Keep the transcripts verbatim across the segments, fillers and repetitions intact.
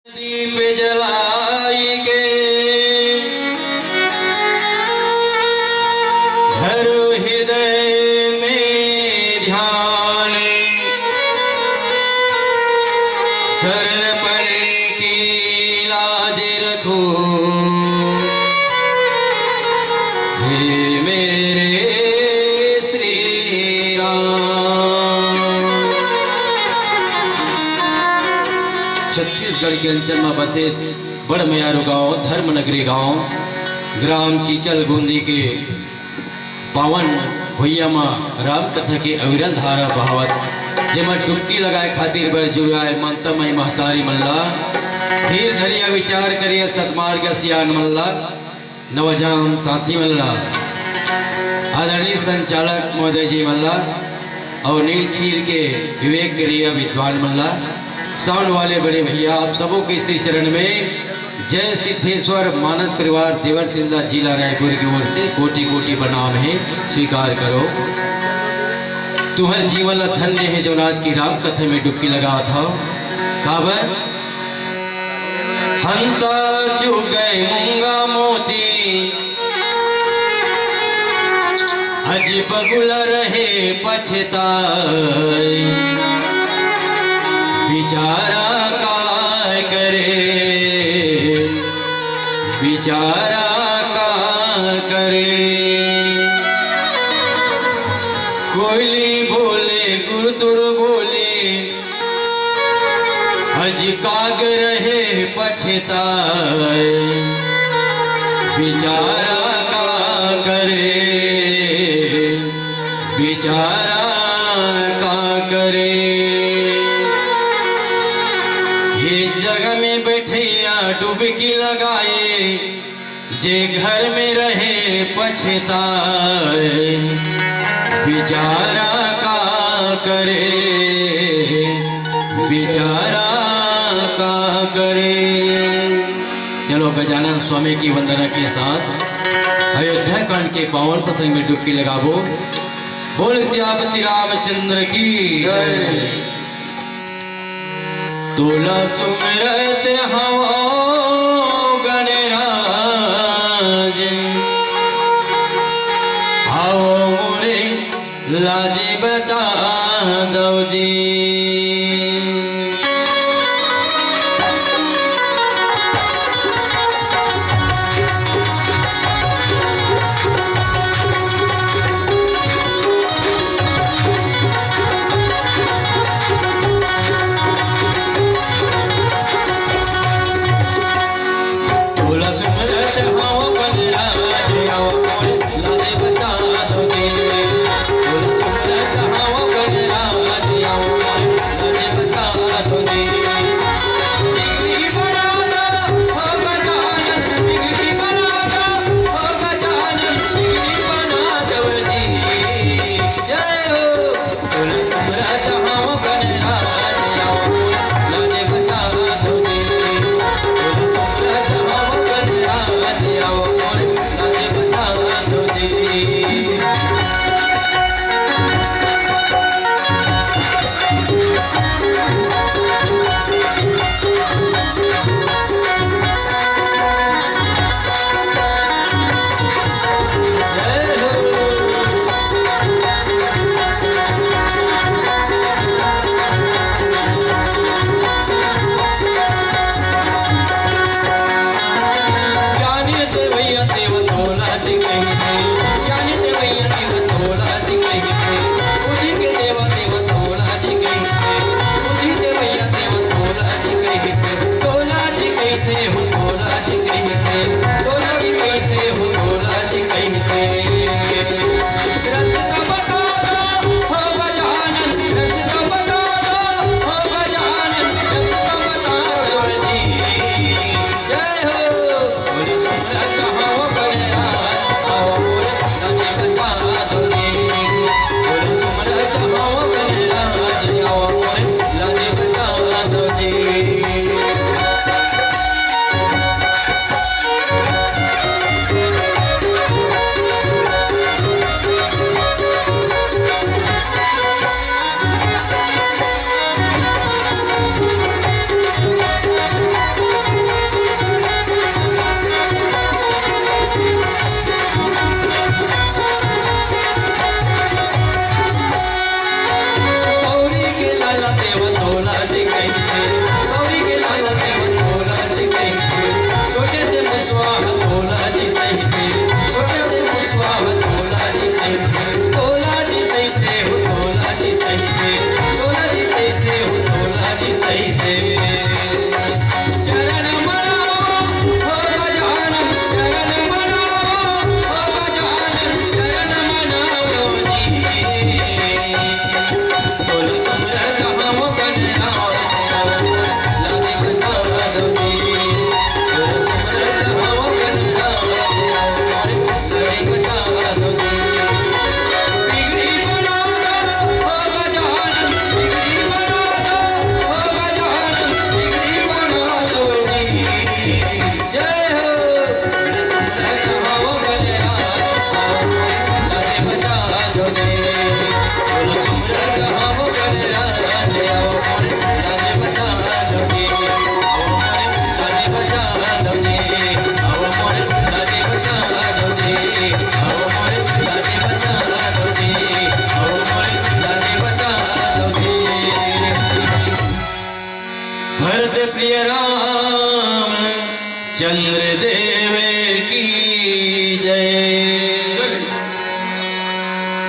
दीप जलाई के धरो हृदय में ध्यान, शरण पड़े की लाज रखो, हे मेरे श्री राम। छत्तीसगढ़ के अंचल म बसे बड़ मयारू गांव, धर्म नगरी गांव, ग्राम चीचल गोंदी के पावन भुइयां म राम कथा के अविरल धारा बहावत, जेमा डुबकी लगाए खातिर बर जुरियाए मंतमय महतारी मन ला, धीर धरिया विचार करिया सतमार्ग सियान मन ला, नवजाम साथी मन ला, आदरणीय संचालक महोदय जी मन ला, अउ नींद चीर के विवेक करिया विद्वान मन ला, साउंड वाले बड़े भैया, आप सबो के श्री चरण में जय सिद्धेश्वर मानस परिवार देवर तिल्दा जिला रायपुर की ओर से कोटि कोटि प्रणाम हे, स्वीकार करो। तुंहर जीवन ला धन्य हे, जौन आज की राम कथा में डुबकी लगावत हव। काबर? हंसा चुग गए मूंगा मोती, अजी बगुला रहे पछताए। बिचारा काय करे, बिचारा का करे। कोयली बोले, गुरतुर बोले, अजी काग रहे पछताए। बिचारा का करे, बिचारा का करे। ये जग में बइठइया डुबकी लगाए, जे घर में रहे पछताए। बिचारा का करे, बिचारा का करे। चलो, गजानन स्वामी की वंदना के साथ अयोध्या कांड के पावन प्रसंग में डुबकी लगाबो। बोल सियापति रामचंद्र की जय। तोला सुमरत हवो गणराज, हवो मोरे लाज बता दव जी।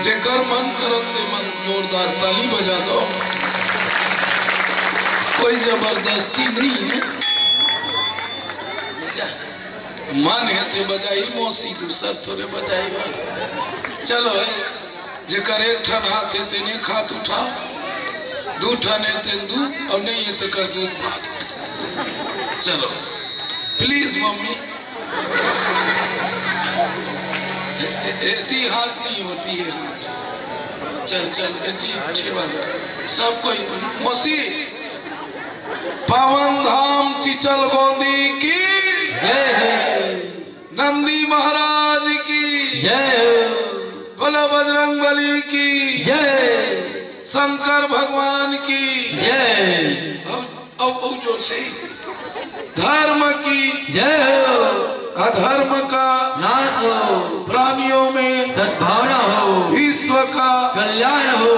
जेकर मन करत ते मन जोरदार ताली बजा दो। कोई जबरदस्ती नहीं है। मन है ते बजाई मौसी, दूसर थोड़े बजाई बा। चलो, ए, जेकर एक ठन हाथ है तेने हाथ उठाओ, दू ठन है तेन दू, और नहीं है तेकर दू भाग। चलो, प्लीज मम्मी। ए-, ए-, एती हाथ नहीं होती है हाथ। चल, चल, एती अच्छी बात है। सब कोई, मौसी, पावन धाम चिचल गोंदी की, जय हो। नंदी महाराज की, जय हो। भोला बजरंग बली की, जय। शंकर भगवान की, जय। और, और, और जोर से, धर्म की, जय हो। अधर्म का, नाश हो। प्राणियों में, सद्भावना हो। विश्व का, कल्याण हो।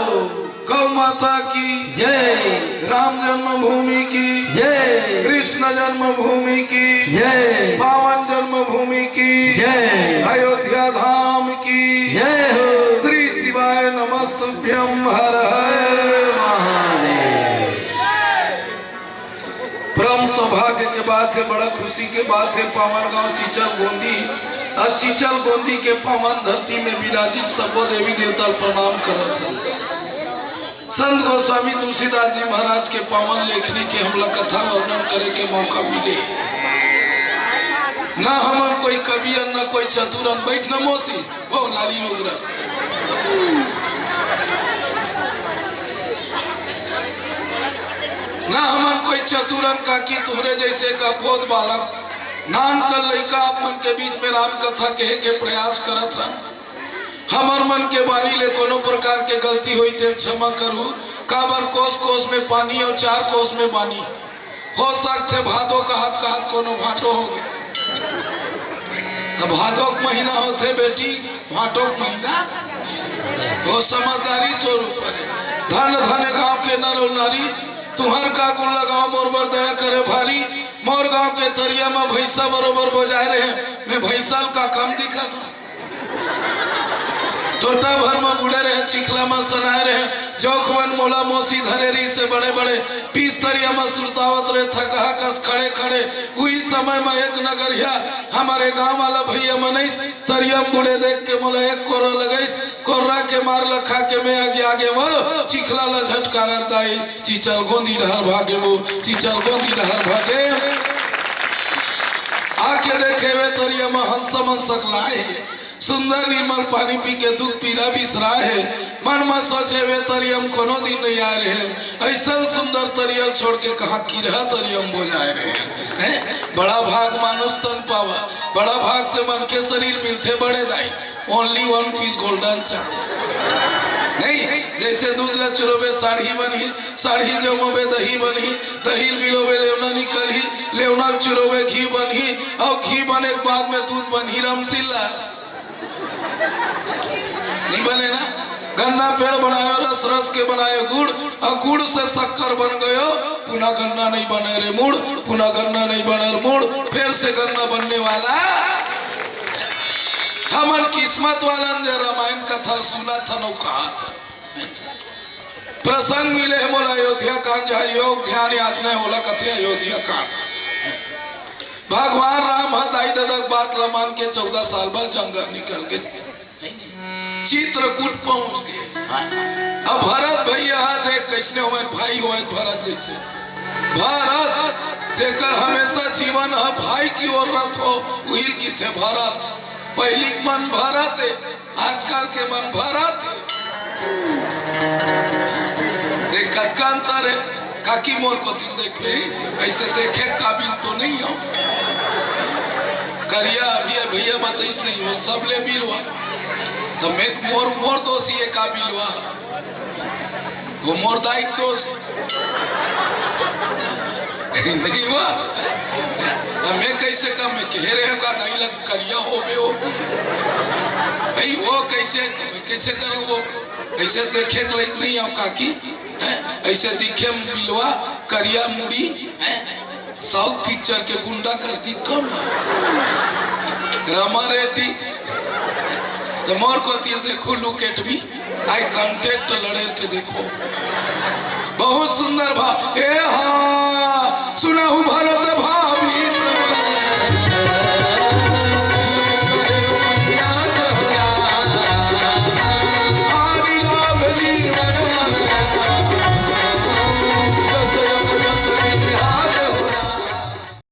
गौ माता की, जय। राम जन्मभूमि की, जय। कृष्ण जन्मभूमि की, जय। पावन जन्मभूमि की, जय। अयोध्या धाम की, जय हो। श्री शिवाय नमस्तुभ्यं, हर हर महादेव। परम सौभाग्य के बात है, बड़ा खुशी के बात है। पावन गांव चिचल गोंदी, और चिचल गोंदी के पावन धरती में विराजित सबो देवी देवता ल प्रणाम करत हन। संत गोस्वामी तुलसीदास जी महाराज के पावन लेखनी के हमला कथा वर्णन करे के मौका मिले। ना हमन कोई कवि अन, ना कोई चतुर अन। बैठ न मौसी, वो लाली लोग रह। ना हमन कोई चतुर अन काकी, तुहरे जैसे का बोध बालक, नान कन लइका आप मन के बीच में राम कथा कहे के प्रयास करत हन। हमर मन के बानी ले कोनो प्रकार के गलती होई ते क्षमा करू, काबर कोस कोस में पानी और चार कोस में बानी। हो सकथे भादो कहत कहत कोनो भाटो हो गए। अब भादो के महीना होथे बेटी, भाटो के महीना। हो समझदारी तोर ऊपर है। धन धन गांव के नर और नारी, तुहर का गुण लगाओ मोर बर दया करे भारी। मोर गांव के तरिया म भैंसा बरोबर बोजाए रहे, मैं भैंसा ल का कम दिखत हूँ? टोटा भर म बूड़े रहे, चिखला म सनाए रहे, जोखमन मोला मौसी धरे रहिसे बड़े बड़े, पीस तरिया म सुरतावत रहे, थकहा कस खड़े खड़े। उही समय म एक नगरिया हमर गांव वाला भैया मन आइस, तरिया म बूड़े देख के मोला एक कोर्रा लगाइस, कोर्रा के मार ल खा के मैं आगे आगे वो चिखला ल झटकारत आई। चिचल गोंदी डहर भागे वो, चिचल गोंदी डहर भागे। आके देखे वे तरिया म हंस मन सकलाए हे। सुंदर निर्मल पानी पी के दुख पीरा बिसराए हे। मन म सोचे वे तरिया म कोनो दिन नहीं आए रहे। अइसन सुंदर तरिया ल छोड़ के कहाँ किरहा तरिया म बोजाए रहे। हैं? बड़ा भाग मानुष तन पावा, बड़ा भाग से मन के शरीर मिलथे बड़े दाई। Only one piece golden chance। नहीं, जैसे दूध ला चुरोबे साढ़ी बनही, साढ़ी जमोबे दही बनही, दही ल बिलोबे लेवना निकलही, लेवना ल चुरोबे घी बनही, और घी बने के बाद में दूध बनही रामसिल्ला। नहीं बने ना? गन्ना पेड़ बनायो, रस रस के बनायो गुड़, और गुड़ से शक्कर बन गयो, पुना गन्ना नहीं बने रे मूड़, पुना गन्ना नहीं बने रे मूड़, फिर से गन्ना बनने वाला। हमन किस्मत वालन जे रामायण कथा सुनत हन अउ कहत हन। प्रसंग मिले हे मोला अयोध्या कांड, जहाँ योग ध्यान याचना हे, ओला कथे अयोध्या कांड। भगवान राम ह दाई ददा के बात ल मान के चौदह साल बर जंगल निकल गे। चित्रकूट पहुंच गे। अब भरत भैया ह देख कइसने होवय, भाई होवय भरत जइसे। भरत जेकर हमेशा जीवन ह भाई की ओर रथ हो, उही ल किथे भरत। पहिली के मन भरत हे, आजकल के मन भरत हे। देख कतका अंतर हे। काकी मोर कोती देख ले, अइसे देखे काबिल तो नहीं हो। करिया अभी भैया बताइस नहीं हो, सब ले मिलवा। तो मैं मोर, मोर दोषी है काबिल वा। वो मोर दाई के दोष नहीं हुआ। अब मैं कैसे कम में कह रहे हैं का दाई लग करिया हो बे हो। भाई वो कैसे, कैसे करूँ वो? ऐसे देखे के लायक नहीं आओ काकी। हैं? ऐसे दिखे म बिलवा, करिया मुड़ी, हैं? South picture के गुंडा कर दी कम। रमा रेड्डी। तो मोर कोति ले देखो, look at me, eye contact लड़ेर के देखो। बहुत सुंदर भाव। ए हा, सुनहु भरत